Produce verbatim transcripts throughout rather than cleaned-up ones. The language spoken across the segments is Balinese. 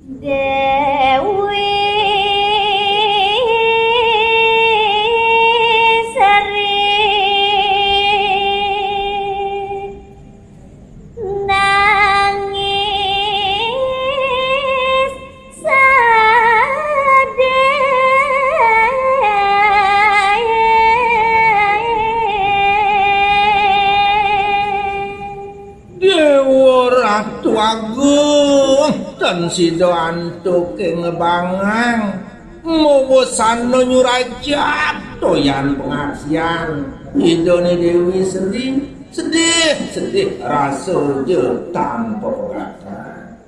Déwi Sri nangis sedih. Déwa Ratu Agung, tan sida antuké ngebangang, mawesana nyurajat toyan pangaksian Idané Déwi Sri, sedih, sedih rasa ja tanpa pegatan.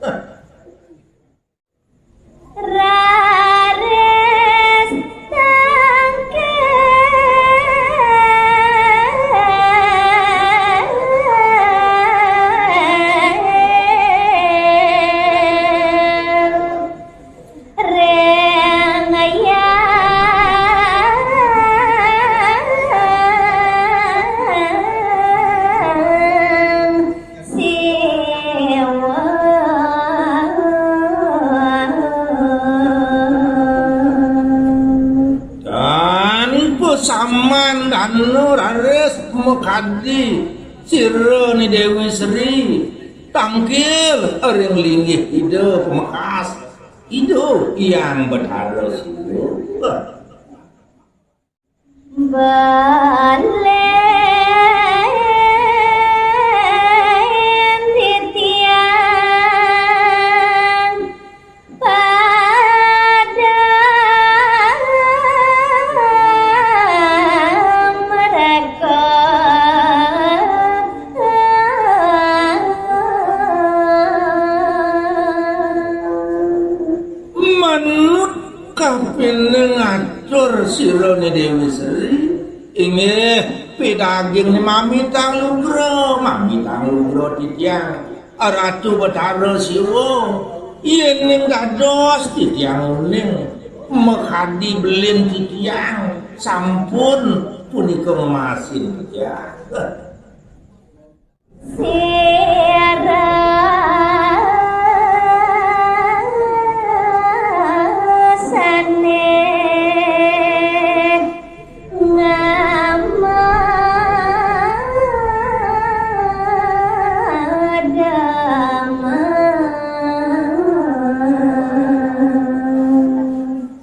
Raris tangkil ring Hyang Siwa. Tan pasaman dana raris makadi sirané Déwi Sri tangkil ring linggih Ida pamekas, Ida Hyang Betara Siwa. Balen titiang pada mereka. Manut kapining atur sirané Déwi Sri, inggih pidagingné mamitang lugra, mamitang lugra titiang Ratu Betara Siwa, yéning dados titiang uning makadi belin titiang sampun punika ngemasin titiang. Sira sané ngamadamang.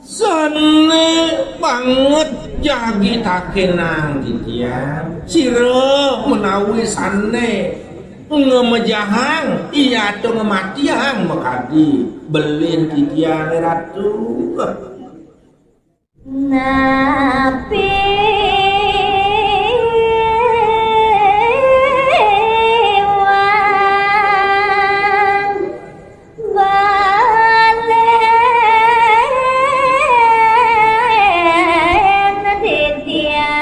Sané banget jagi takénang titiang, sira menawi sané ngamejahang, yata ngamatiang makadi belin titiang, Ratu. Napi wang balen titiang.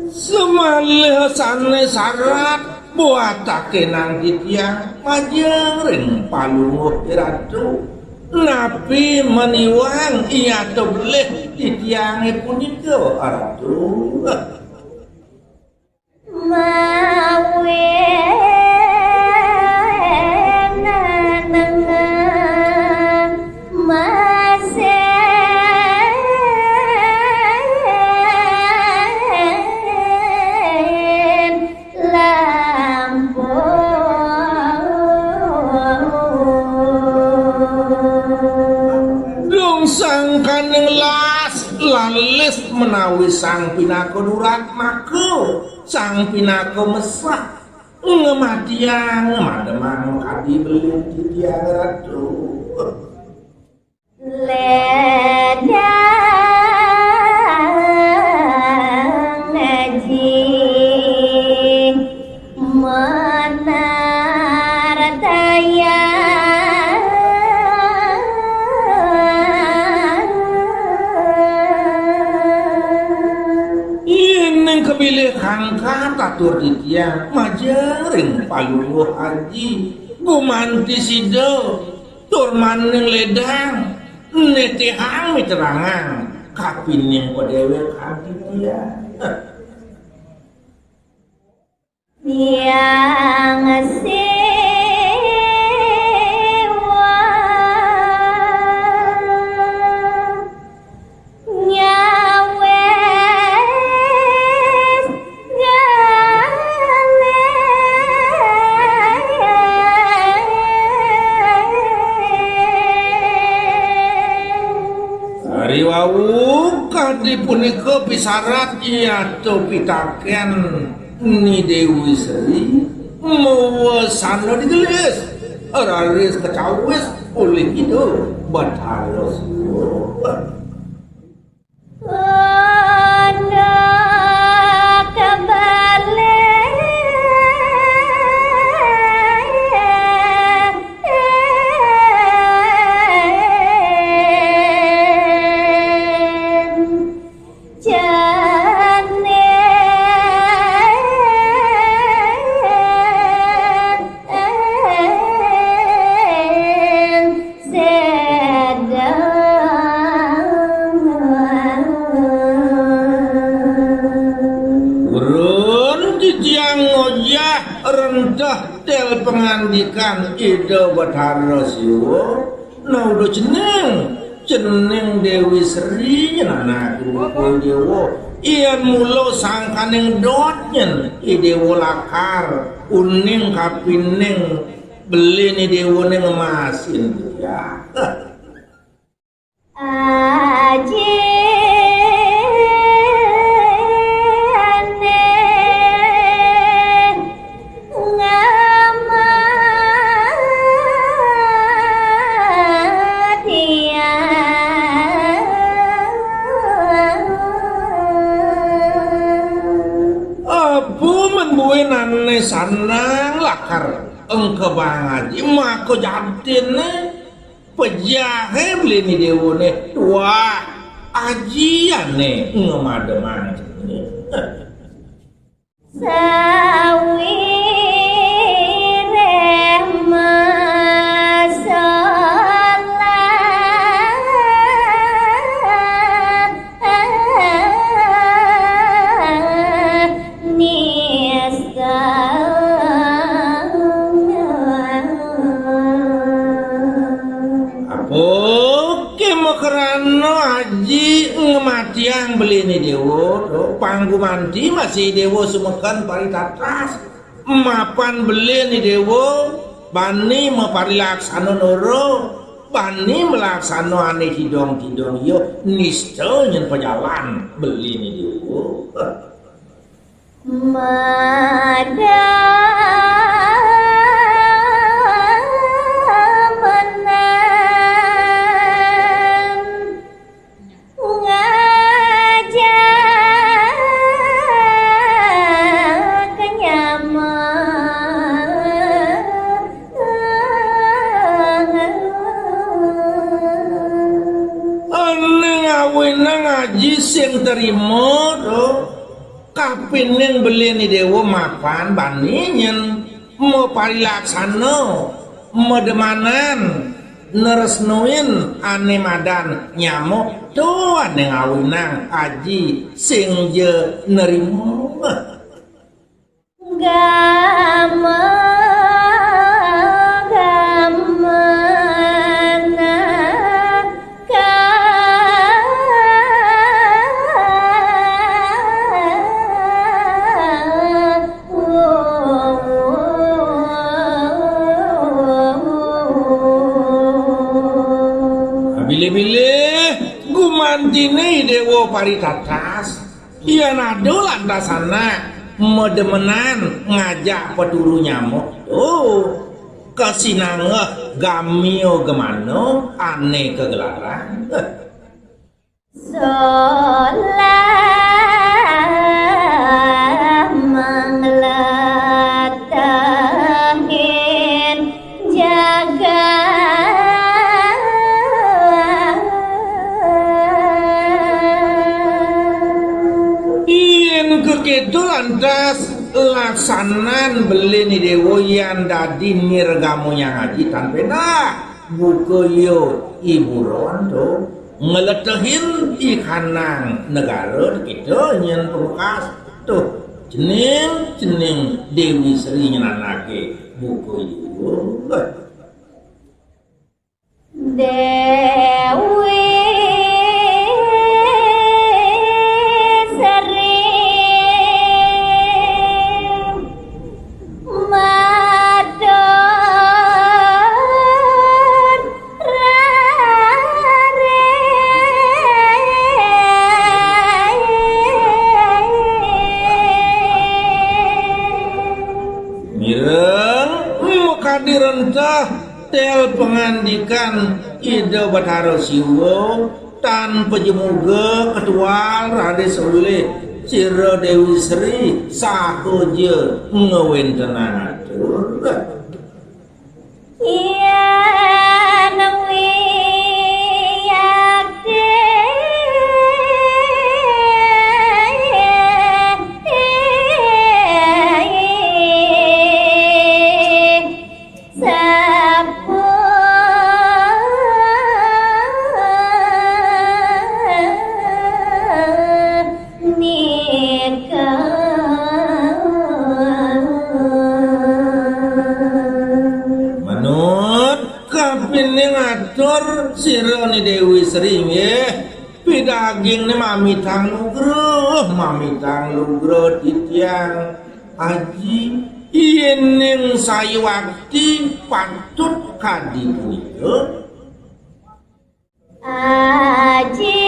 Semalih sané sarat buat takénang titiang majeng ring Palungguh Ratu. Napi maniwang yata belih titiangé punika, Ratu? Mawinan masih lampung. Dong sangkaning las lalis menawi sang pinaka durat maka sang pinaka mesah ngamatiang mademang kadi belin titiang, Ratu. Ledang aji menar tayang. Yéning kabilih kangkat atur titiang majeng ring Palungguh Aji, gumanti sida tur maning ledang nitihang miterangang kapining padéwékan titiang. Hyang Siwa nyawis galih. Ari wau kadi punika pisarat yata pitakén Ni Déwi Sri, mawasana digelis, raris kacawis olih Ida Bathara Siwa. Anak balik. Jane sedang. Urun titiang ngojah rentah tel pangandikan Ida Bathara Siwa. Nah, udah cening, cening Déwi Sri nyen anak rupa Déwa. Yan mula sangkaning dot nyen I Déwa lakar uning kapining beli ni Déwa ning emasin ya. Aji ane ngamatian. Apa men buin ane sanang lakar engkebang aji maka jatine. Pejahe beli ni Déwa ne. Wah, aji ane ngemademang. Sawireh masalah nista. Apa ke makrana aji ngamatiang beli ni Déwa, to? Panggumanti masih Déwa sumeken paritatas. Mapan beli ni Déwa, bani maparilaksana nora, bani malaksana ane tidong-tidong, ya, nista nyen pajalan beli ni Déwa. Madamenan ngajak nyama. Ane ngawinang aji sing terima, to. Kapining beli ni Déwa mapan bani nyen maparilaksana, mademanan, nresnuin ane madan nyama, to ane ngawinang aji sing ja nerima. Gama, gama naka. Bilih-bilih gumantine I Déwa paritatas. Yan ada lantas anak mademenan ngajak paturu nyama. Oh, kasinanggeh gamia gemana ane kagelaran. Solah manglatahin jagat. Yen keketo lantas laksanan beli ni Déwa yan dadi nirgama nyang aji tan pendah buka ya i buron to ngletehin i kanang negara kita nyen pungkas to. Cening, cening Déwi Sri nyenanaké buka jiwa. Déwi Sri matur raring. Mireng makadi rentah tel pangandikan Ida Batara Siwa, tan pajemuga ketual raris ulih sira Déwi Sri saha ja ngwéntenang atur. Yén wiakti sapunika. Manut kapining atur sira Ni Déwi Sri nggih, pidagingné mamitang lugra, mamitang lugra titiang Aji, yéning sayuwakti patut kadi punika. Aji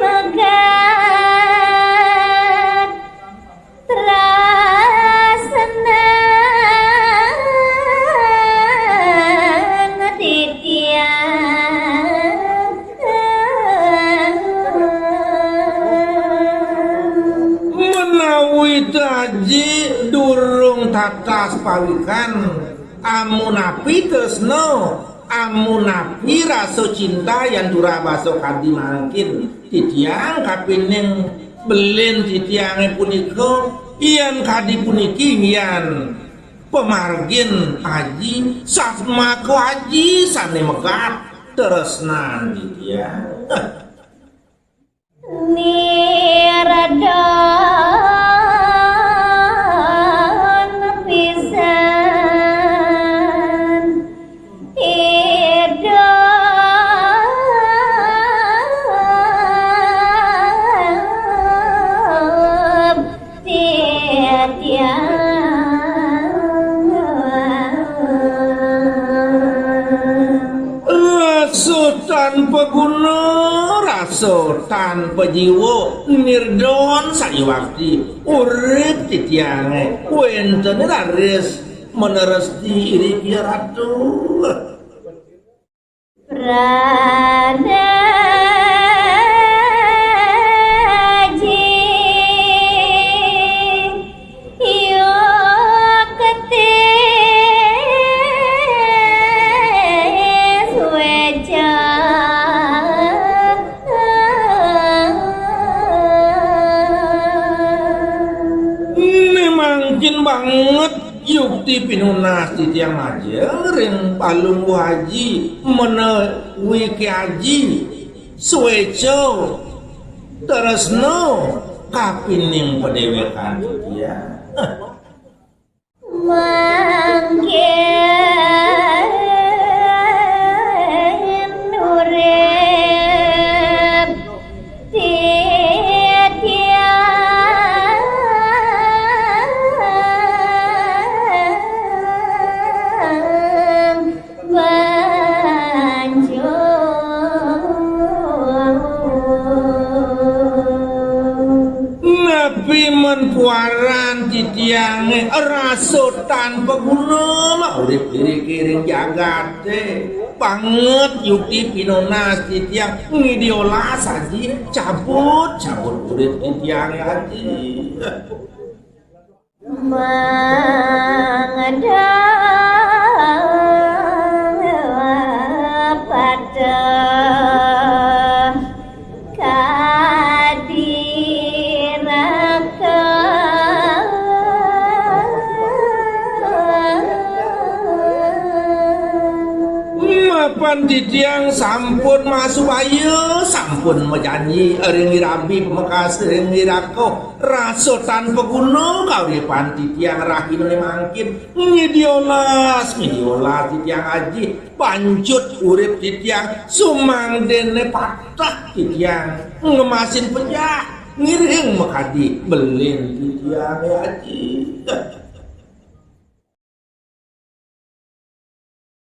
megat tresnan titiang. Menawi Aji durung tatas pawikan, amunapi tresna, amunapi rasa cinta yan turah basa kadi mangkin titiang kapining belin titiangé punika, yan kadi puniki yan pamargin Aji, satmaka Aji sané megat tresnan titiang. Niradon pisan idup titiang. Rasa tanpa guna, rasa tanpa jiwa, nirdon sayuwakti, urip titiangé, wénten raris meneresti iriki Ratu. Pranaji yukti sueca. Né mangkin banget yukti pinunas titiang majeng ring Palungguh Aji menawi Ki Aji suéca tresna kapining padéwékan titiang. Mangkin urip titiang banjur. Napi men puaran titiangé rasa tan paguna, maurip iriki ring jagaté. Banget yukti pinunas titiang ngidiolas Aji, cabut, cabut urip titiangé Aji. Mangda pateh kadi raka. Mapa Titiang sampun masubaya, sampun majanji ring Irabi pamekas ring Irako, rasa tan paguna kauripan titiang rahinané mangkin. Nyidiolas, nyidiolas titiang Aji, bancut urip titiang, sumangdéné pateh titiang, ngemasin pejah, ngiring makadi belin titiang ya Aji.